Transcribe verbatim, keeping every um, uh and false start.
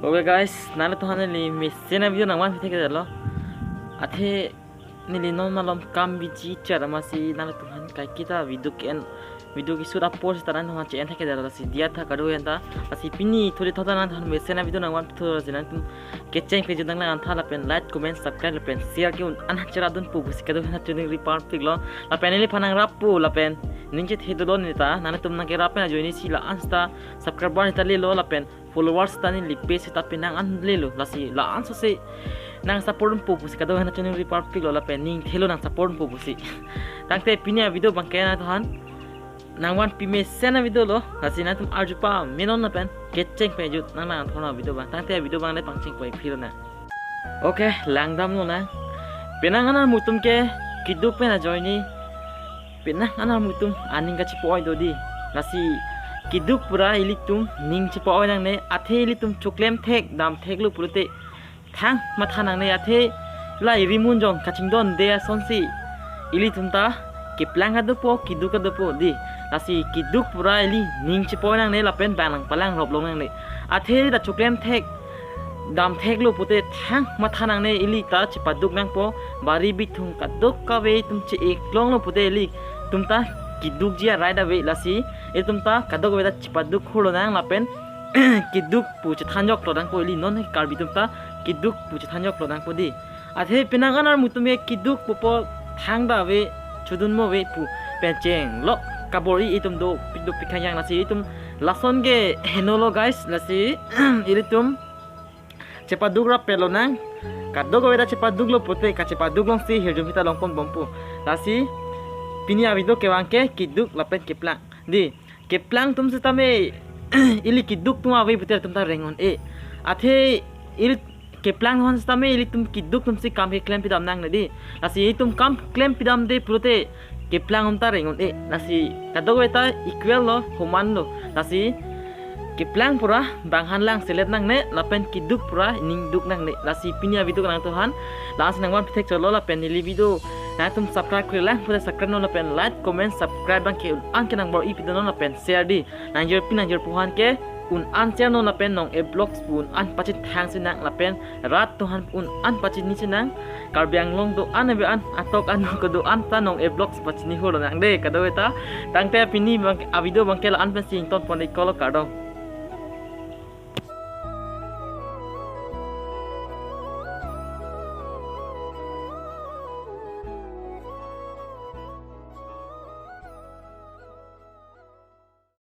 Okay guys, nanglitum aphan neli mesen a-video nangvanpi thekthedetlo. Athe neli non malom kam biji char amatsi nanglitum aphan kaiketa video ke-en, video keshoot apor seta nanglitum aphan che-en thekthedetlo, lasi diya tha kadokave anta. Lasi pini thode thotha nanglitum aphan mesen a-video nangvanpi thotlo, lasi nanglitum kecheng pejut nanglang-an tha lapen like, comment, subscribe lapen share ke un-an cheradunpo pusi kadokave anta choningri parpiklo. Lapen neliphan nangrappo lapen ning chethe dolo neta, nanglitum nangkerap pen ajoinesi la-an seta subscriber seta lelo lapen followers ta neli page seta penang an lelo, lasi la-an sose nang support unpo pusi kadokave anta choningri parpiklo lapen ning thelo nang support unpo pusi. Tangte pini a-video abangke nanglitum aphan nangvanpi mesen a-video lo, lasi nanglitum arju pamenon lapen kecheng pejut nanglang-an thotlo a-video abang. Tangte a-video abang le pangcheng poi phirna. Okay, langdamlonang. Penang anermutum ke keduk pen ajoine penang anermutum aning kachepa-oi do dei. Lasi keduk pura ilitum ning chepa-oi nangne, athe ilitum choklem thek dam theklo pulote thang matha nangne, athe la iri munjong kachingdonde asonsi ilitum ta keplang kadopo, keduk kadopo dei. Lasi keduk pura ili ning chepa-oi nangne lapen bang nangpalangrop long nangne. Athe ili ta choklem thek dam theklo pute thang matha nangne, ili ta chepaduk nangpo, bari bithung kadokave itum che-eklonglo pute ilitum ta kedukji arai ave, lasi itum ta kadokave ta chepaduk hurlonang lapen keduk pu chethanjoklo nangpo, ili non Karbi atum ta keduk pu chethanjoklo nangpo dei. Athe penang anermutum ke keduk pupo thangta ave, chodun mo ave pu pen chenglok kabor-i itum dopik dopik khang yang, lasi itum lason ke henolo guys, lasi ilitum chepaduk rapetlo nang. Kadokave ta chepaduklo pute kachepaduk alongsi hirjume ta longponbompo. Lasi pini a-video kevang ke keduk lapen keplang dei. Keplang atum setame ili keduk atum ave pute itum ta reng un-e. Athe ili keplang atum setame ilitum keduk atumsi kam keklem pidam nangne dei. Lasi itum kam klem pidamde pulote keplang atum ta reng un-e. Lasi kadokave ta equal lo, homan lo. Lasi keplang pura bang han lang selet nangne lapen keduk pura ning duk nangne. Lasi pini a-video nanglitum aphan la-ansi nangvanpi thekchotlo lapen neli video nanglitum subscribe klemkle lang pute subscribe non lapen like, comment, subscribe abangke un-an ke nangbor-i pidonon lapen share dei. Nangjirpi nangjirpo aphan ke un-an share non lapen Nong-e Vlogs pu un-an pachethang sinang lapen rat atum aphan un-an pachini sinang. Karbi Anglong do-an ave an, atok ano kedo-an ta Nong-e Vlogs pachini hurlonang dei kadokave ta. Tangte pini abang a-video abangke la-an pensi ingtonpon-iklo, kardom.